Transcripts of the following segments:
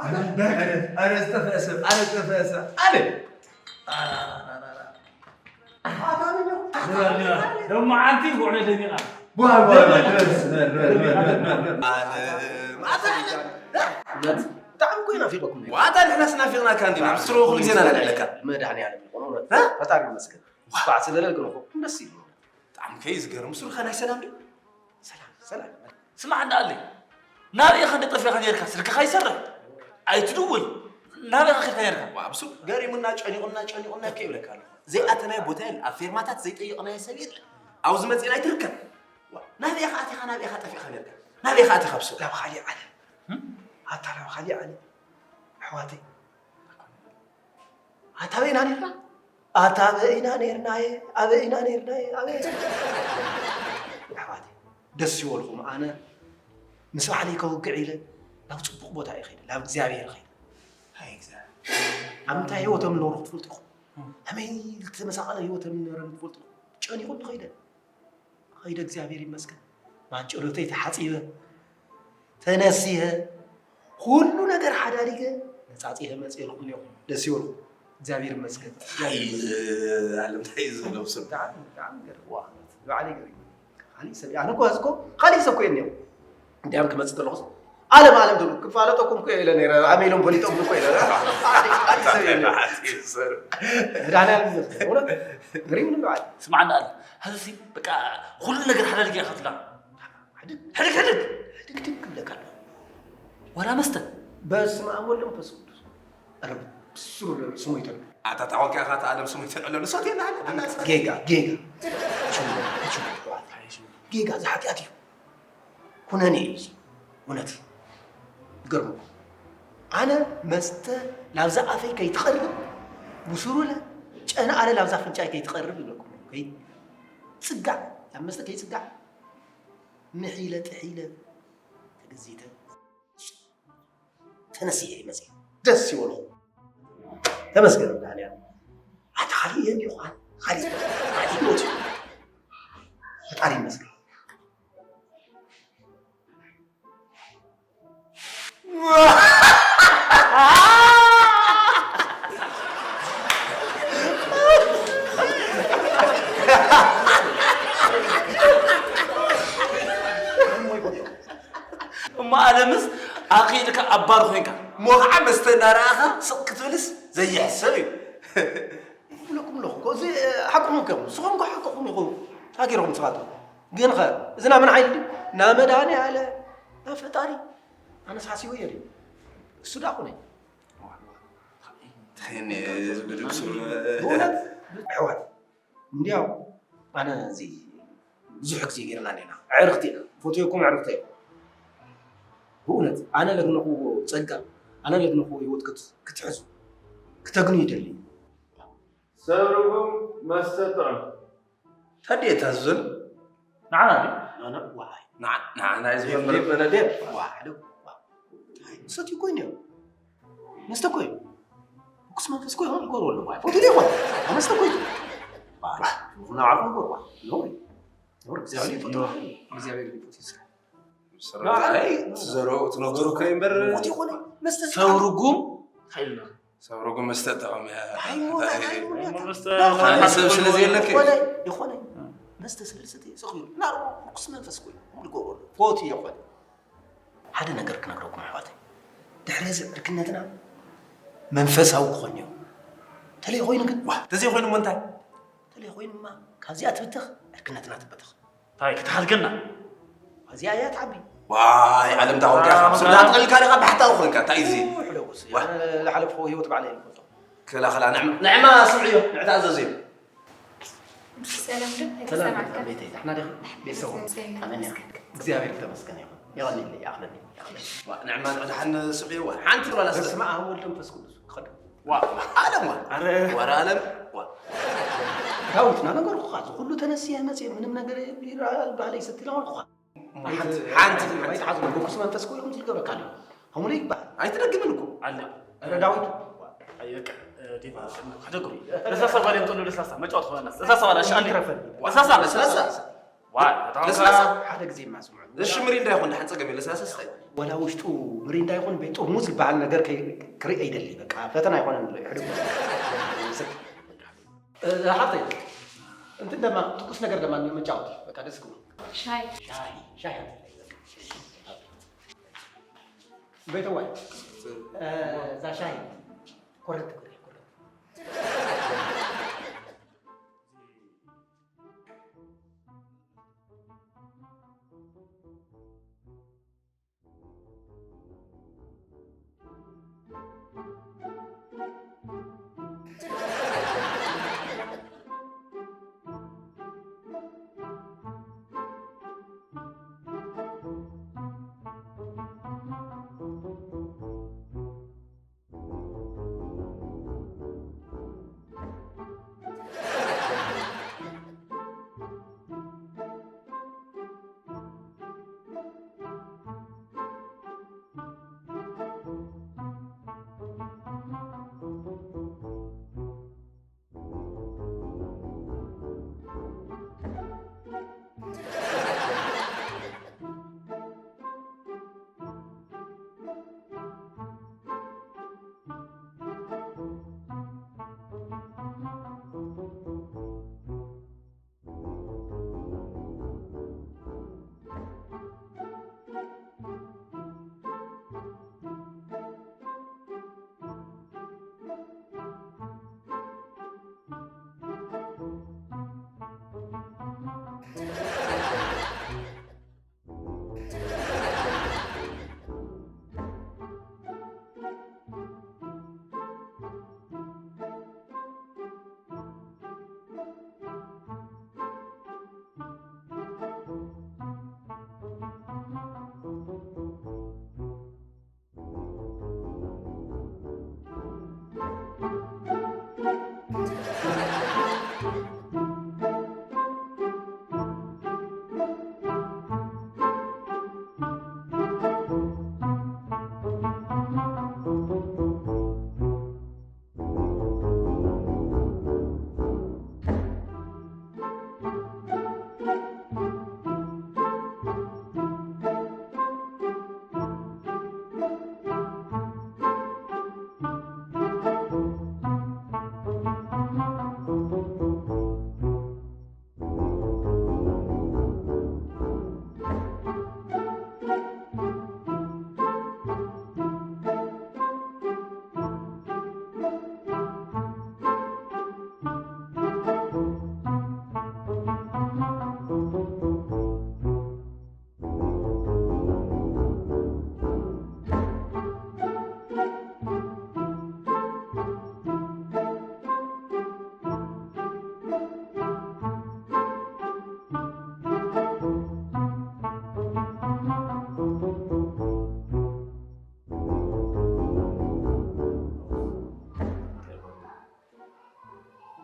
ኣረ ዝጠፍአ ሰብ፣ ኣረ ዝጠፍአ ሰብ፣ ኣረ። ኣረ፣ ኣረ፣ ኣረ፣ ኣረ። ኣታ ምን ነው? ደሞ ሓንቲ ጉዕለ ደሚቓ። ዋ፣ ዋ፣ ዋ፣ ደስ፣ ደስ፣ ደስ፣ ደስ፣ ደስ፣ ደስ። ኣረ፣ ማታ እውነት ብጣዕሚ እኮ ናፊቐኩም ነይሩ። ዋታ ንሕናስ ናፊቕናካ እንዲና፣ ምስሩ ኩሉ ግዜ ኢና ንልዕለካ። መድኃኒዓለም ይኹን እውነት። እ? ፈጣሪ ይመስገን። እንኳዕ ስለለልክን እኮ ደስ ኢሉ። ብጣዕሚ ከይ ዝገርም፣ ምስሩ ከ ናይ ሰላም ድዩ? ሰላም፣ ሰላም። ስማዕ እንዳኣለይ፣ ናበይ ኢኻ እንደ ጠፊእካ ነይርካ? ስልክኻ ይሰርሕ? ኣይትድውል። ናበይ ኢኻ ከድካ ነይርካ? ዋ፣ ብሱ ገሪሙና፣ ጨኒቑና፣ ጨኒቑና ከ ይብለካ ኣለኹ። ዘይኣተናዮ ቦታ የለን። ኣብ ፌርማታት ዘይጠየቕናዮ ሰብ የለን። ኣብዚ መጺእና ኣይትርከብ። ዋ፣ ናበይ ኢኻ ኣቲኻ፣ ናበይ ኢኻ ጠፊእካ ነይርካ? ናበይ ኢኻ ኣቲኻ ብሱ? ናብ ኻሊእ ዓለም። ኣታ ናብ ኻሊእ ዓለም። ኣሕዋተይ። ኣታ ኣበይ ኢና ነርና? ኣታ ኣበይ ኢና ነርናየ? ኣበይ ኢና ነርናየ? ኣበይ? ኣሕዋተይ ደስ ይበልኹም። ኣነ ምስ ባዕለይ ከውግዕ ኢለ ናብ ጽቡቕ ቦታ እየ ከይደ፣ ናብ እግዚኣብሔር ከይደ። ኣይ እግዚኣብሔር። ኣብ ምንታይ ህይወቶም ዝነበሩ ክትፈልጡ ኢኹም። ከመይ ዝተመሳቐለ ህይወቶም ዝነበረ ክትፈልጡ ኢኹም። ጨኒቑ ከይደ። ከይደ እግዚኣብሔር ይመስገን። ማንጨሎተይ ተሓጺበ፣ ተነሲሀ፣ ኩሉ ነገር ሓዳዲገ፣ ነጻጺሀ መጽኤልኩም እኒኦ። ደስ ይበልኩም። እግዚኣብሔር ይመስገን። ኣይ ኣለም እንታይ እዩ ዝብሎ ስም ብጣዕሚ ብጣዕሚ ገርም። ዋ፣ ንባዕለይ ገርም። ካሊእ ሰብ ኣነ እኮ ሕዚ እኮ ካሊእ ሰብ እኮ እኒኦ። እንዲያም ክመጽእ ከለኹስ ኣለም ኣለም ትብሉ ክፋለጠኩም እኮ ኢለ ነይረ ኣመ ኢሎም ፈሊጦም እኮ ኢለ ነይረ። ካሊእ ሰብ እየ ነይረ። መድኃኒዓለም ይመስገን። እውነት ገሪሙኒ በዓል። ስማዕ እንዳኣለ ሀዚ በቃ ሁሉ ነገር ሓዳዲገ ኢኻ ትላ ሕድግ ሕድግ ሕድግ ክብለካ ኣሎ። ዋላ መስተ በስመ ኣብ ወወልድ ወመንፈስ ቅዱስ። ኧረ ብስሩ ስሙ ይተሉ። ኣታ ታወቂ ኢኻ፣ ኣታ ኣለም ስሙ ይተሉ ኣሎ። ንሶት የለ ኣለ፣ ኣለ፣ ኣለ። ጌጋ፣ ጌጋ። ሽሙ፣ ሽሙ፣ ጌጋ፣ እዚ ሓጢኣት እዩ። ኩነኔ እዩ እዚ። እውነት። ይገርመኩም። ኣነ መስተ ላብዛ ኣፈይ ከይትቐርብ፣ ብስሩለ ጨና ኣለ ላብዛ ኣፍንጫይ ከይትቐርብ ይብለኩም። ከይጽጋዕ፣ ላብ መስተ ከይጽጋዕ፣ ምሒለ፣ ጥሒለ፣ ተገዚተ። ተነሲኤ ይመጽእ ደስ ይበሎ። ተመስገን መድኃኒዓለም። ኣታ ካሊእ የን ይኹን ካሊእ ካሊእ ህይወት እዩ። ፈጣሪ ይመስገን። እሞ ኣለምስ ኣኺልካ ኣባር ኮይንካ እሞ ከዓ መስተ እናረኣኻ ስቕ ክትብልስ ዘይሕሰብ እዩ። ይብለኩም ኣለኹ እኮ፣ እዚ ሓቅኹም እኮ ኢኹም። ንስኹም እኮ ሓቅኹም ኢኹም። ታጊርኩም ንስኻትኩም። ግን ኸ፣ እዚ ናብ መን ሓይሊ ድዩ? ናብ መድሃኔ ኣለ፣ ናብ ፈጣሪ። ኣነስ ሓሲበዮ ድዩ? እሱ ደኣ ኩነ። ብእውነት፣ ኣሕዋት፣ እንዲያው ኣነ እዚ ብዙሕ ግዜ ጌርና እኒና። ኣዕርኽቲ ኢና። ፈትየኩም ኣዕርኽቲ እየ። ብእውነት፣ ኣነ ለግነኽዎ ጸጋ፣ ኣነ ለግነኽዎ ህይወት ክት-፣ ክትሕዙ፣ ክተግኑ ይደሊ። ሰብ ርጉም መስተ ጥዑም። ታዲያ እታ ዝብል ንዓና ድዩ? ኣነ ዋይ። ንዓ- ንዓና እዩ ዴብ፣ ዝፈምር ዴብ፣ በለ ዴብ። ዋይ፣ ዋ። ሰትዩ ኮይኑ። መስተ እኮ እዩ። ርኩስ መንፈስ እኮ ይኸውን ይገብሮ ኣሎ። ዋይ፣ ፎቶ ዲዩ ይኾን? መስተ እኮ እዩ። ዋይ፣ ንዓኹም እኮ ዋይ። ነውሪ። ነውሪ። እግዚኣብሔር ይፈጥሮ። እግዚኣብሔር ይፈጥሮ። ስራይ ትዘረው ትነገሩ ከይ እምበር ሞት ይኾነ መስተ ሰብ ርጉም እንታይ ኢልና? ሰብ ርጉም መስተ ጥዑም እያ። ኣይሞት፣ ኣይሞት። መስተ ኣነ ሰብ ስለ ዘየለክ ይኾነ፣ ይኾነ። መስተ ስለ ዝሰተየ ስቕ ኢሉ። እና ርኩስ መንፈስ እኮ እዩ። ሙሉ ይገብሮ ኣሎ። ፎቶ ይኾነ። ሓደ ነገር ክነግረኩም ኣሕዋተይ። ድሕሪ እዚ ዕርክነትና መንፈሳዊ ክኾን እዩ። ተለይ ኮይኑ ግን፣ ዋ፣ ተዘይ ኮይኑ እሞ እንታይ? ተለይ ኮይኑማ ካብዚኣ ትብተኽ ዕርክነትና ትበተኽ። እንታይ ክትሓድገና? እዚኣ እያ ትዓቢ። ዋይ ዓለም ታወቂያ ካብ ስጋ ጥቕልካ ደኻ ባሕታዊ ኮይንካ እንታይ እዩ እዚ? ሕደጉስ፣ ኣነ ዝሓለፍኩ ህይወት ባዕለይ እየ ዝፈልጦ። ክላ ክላ ንዕማ ንዕማ ስምዕዮ ንዕታዘዝዮ። ሰላም ዶ ሰላም ኣይተሰማዕካ? ቤተይ፣ ደሕና ዲኺ? ቤተሰብ ቤተሰብ ከመይ ነይርካ? እግዚኣብሔር ተመስገን ይኹን። የቐንየለይ፣ ይኣኽለኒ፣ ይኣኽለኒ። ንዕማ ንዕድሓን ስምዕዮ ሓንቲ ንበላ በስመ ኣብ ወወልድ ወመንፈስ ቅዱስ። ክኸዱ። ዋ ዓለም ዋ ኣረ ወረ ዓለም ዋ ዳዊትና ነገርኩኻ፣ እዚ ኩሉ ተነስየ መፅየ ምንም ነገር ይረኣ ባዕለይ ሰቲ ናበልኩኻ። ሓንቲ ሓንቲ ኣይትሓዝኑ፣ ርኩስ መንፈስ እኮ ይኹን ዝገብረካ ኣሎ። ከምኡ ይበሃል። ኣይትደግምን እኮ ኣለ ኣረ ዳዊት ኣይ በቃ እ፣ ዴቭ፣ ሕደጉ። ለስላሳ ጓል የምጥሉ ለስላሳ መጫወት ኾነና። ለስላሳ ባላ እሺ፣ ኣለ። ይትረፈን። ለስላሳ ለስላሳ ዋ፣ ተታወምካ። ለስላሳ። ሓደ ግዜ ማ ስምዑ። እሺ፣ ምሪንዳ ይኹን፣ ደሓን ጸገም የለ፣ ለስላሳ ስታይ። ወላ ውሽጡ ምሪንዳ ይኹን ቤት ጥርሙዝ ዝበሃል ነገር ከይ-፣ ክርኢ ኣይደሊ። በቃ፣ ፈተና ኣይኮነን ኣሎ፣ ይሕደጎ። እ፣ ሓብተይ፣ እንትን ደማ፣ ትኩስ ነገር ደማ፣ መጫወቲ። በቃ፣ ደስ ክብሎ። ሻሂ። ሻሂ፣ ሻሂ። ቤተዋይ፣ እ፣ እዛ ሻሂ፣ ኮረንቲ፣ ኮረንቲ።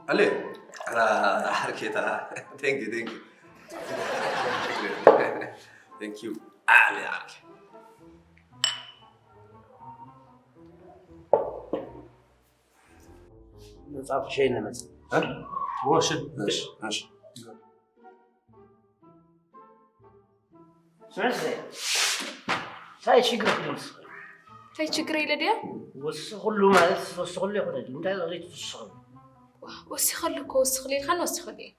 Ale, ara harketa. Thank you, thank you. Thank you. Ale, ale. መጽሓፍ ሸይነ መጽ-፣ እ? ወሽን። እሺ፣ እሺ። ስለዚ፣ እንታይ ሽግር ክህሉ ዝኽእል? እንታይ ችግር የለ ድያ? ወስኽሉ ማለት ወስኽሉ ይኹን፣ እንታይ ዘይትወስኽሉ? ዋ፣ ወሲኸሉ እኮ፣ ወስኽሉ ኢልካኒ፣ ወሲኸሉ እየ።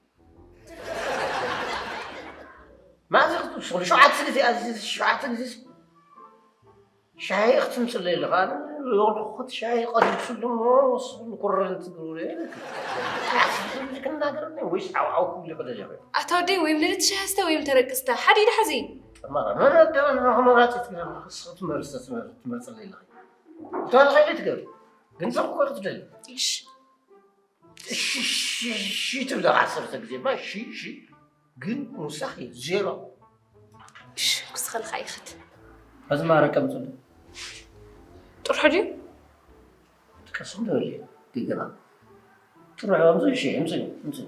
ማዚ ክትወስኽሉ፣ ሸውዓተ ግዜ ኣዚዝ፣ ሸውዓተ ግዜ ሻሂ ክትምፅለይ ኣለኻ። ኣነ የቕረብኩት ሻሂ ቀዲሱ ድማ ወስኽሉ ኮረንቲ ትብሉ። ክናገረኒ ወይስ ዓው ዓው ክብል ይኽእል እየ? ኣታ ወደይ፣ ወይም ልልቲ ሻሂ ስተ ወይም ተረቂ ስተ። ሓደ ኢድ ሓዚ። ጠማራ፣ መን ኣደረና መራፂ ትምህር፣ ክስኽ ትምህር፣ ስተ ትምህር፣ ትመርፅለይ ኣለኺ። እታ ለኸ ቤት ገብ፣ ገንዘብ እኮ ክትደሊ። እሺ። እሺ፣ እሺ፣ እሺ ትብለኻ ዓሰርተ ግዜ፣ እማ እሺ፣ እሺ። ግን ምሳኺ ዜሮ። እሺ፣ ክስኸልካ ይኽድ። ኣዝማረ ቀምጽሉ። ጥርሑ ድዩ? ቀስ እንዶ በል፣ ግግራ። ጥርሑ ኣምጽኡ፣ እሺ፣ ኣምጽኡ፣ ኣምጽኡ።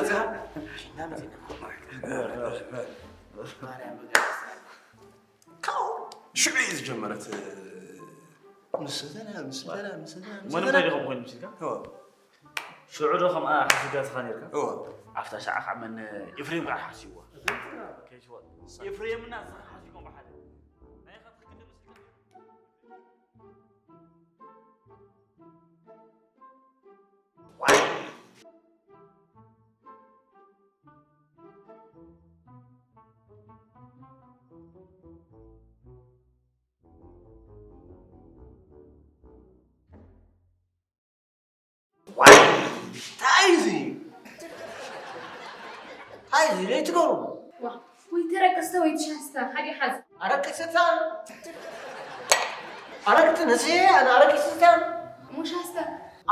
መጽኻ? ሽና መጺና። ማርያም ብገዛ። ካብ ሽዑ እዩ ዝጀመረት። ምስ ዘላ፣ ምስ ዘላ፣ ምስ ዘላ፣ ምስ መን ዘላ። እንታይ ዲኹም ኮይኑ ምስልካ? እዎ። ሽዑ ዶ ከምኣ ሓሲብካ ስኻ ነርካ? እዎ። ኣብታ ሰዓ ከዓ መን ኤፍሬም ከዓ ሓሲብዋ። ከይሽወጥ። ኤፍሬምና ስኻ ሓሲብኩም ብሓደ። ናይ ኢኻ ትኽክል ምስልካ። እንታይ እዚ? እንታይ እዚ? ዘይትገብሩ? ዋ፣ ወይ ተረቀስተ ወይ ትሻስተ፣ ሓደ ሓዝ። ኣረቂ ሰታን። ኣረቂ ትነስየ፣ ኣነ ኣረቂ ሰታን። እሞ ሻስተ።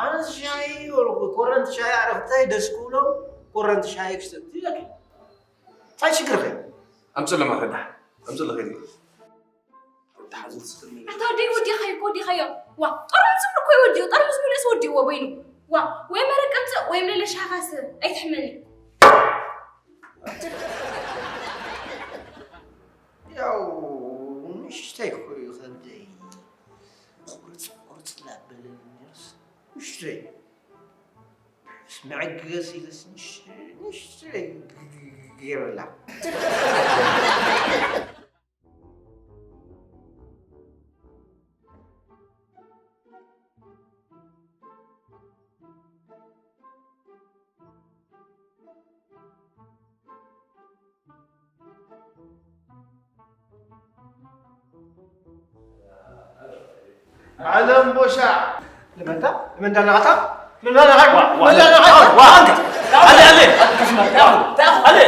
ኣነ ሻሂ ወልኩ፣ ኮረንቲ ሻሂ ኣረቅተይ ደስ ክብሎም፣ ኮረንቲ ሻሂ ክሰቲ ይለኪ። እንታይ ሽግርኺ? ኣምፅእ ለማኸዳ፣ ኣምፅእ ለኸዲ። ተሓዙ ትስጥር ነገር። ኣታ ወደይ ወዲኻዮ እኮ ወዲኻዮ። ዋ፣ ጠርሙዝ ሙሉ እኮ ይወዲኡ፣ ጠርሙዝ ሙሉእስ ወዲእዎ በይኑ። ዋ፣ ወይ መረቅ ኣምፅእ ወይ ለለ ሻኻስ ኣይትሕመኒ። ያው ንእሽተይ እኮ እዩ ከብደይ። ቁርፅ ቁርፅ ላበለኒ ነይሩስ ንእሽተይ። ምስ መዐገሲ ኢለስ ንእሽተይ ገይረላ። ዓለም ቦሻዕ። ለመንታ? ለመንታ ነዓታ? ለመንታ ነዓታ? ዋ፣ ዋ፣ ለመንታ ነዓታ? ዋ፣ ዋ፣ ኣንታ። ኣለ፣ ኣለ። ኣለ።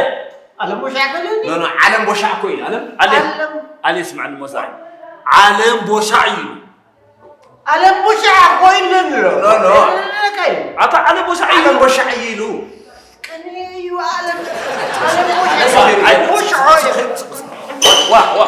ዓለም ቦሻዕ ከለኒ? ኖ፣ ኖ፣ ዓለም ቦሻዕ እኮ እዩ፣ ዓለም። ኣለ። ዓለም። ኣለ፣ ስማዕኒ ሞሳዕ። ዓለም ቦሻዕ እዩ። ዓለም ቦሻዕ እኮ እዩ ዝብሎ። ኖ፣ ኖ። ለመንታ እዩ። ኣታ ዓለም ቦሻዕ እዩ። ዓለም ቦሻዕ እዩ ኢሉ። ቅኔ እዩ ዓለም። ዓለም ቦሻዕ እዩ። ኣይ፣ ቦሻዕ እዩ። ዋ፣ ዋ።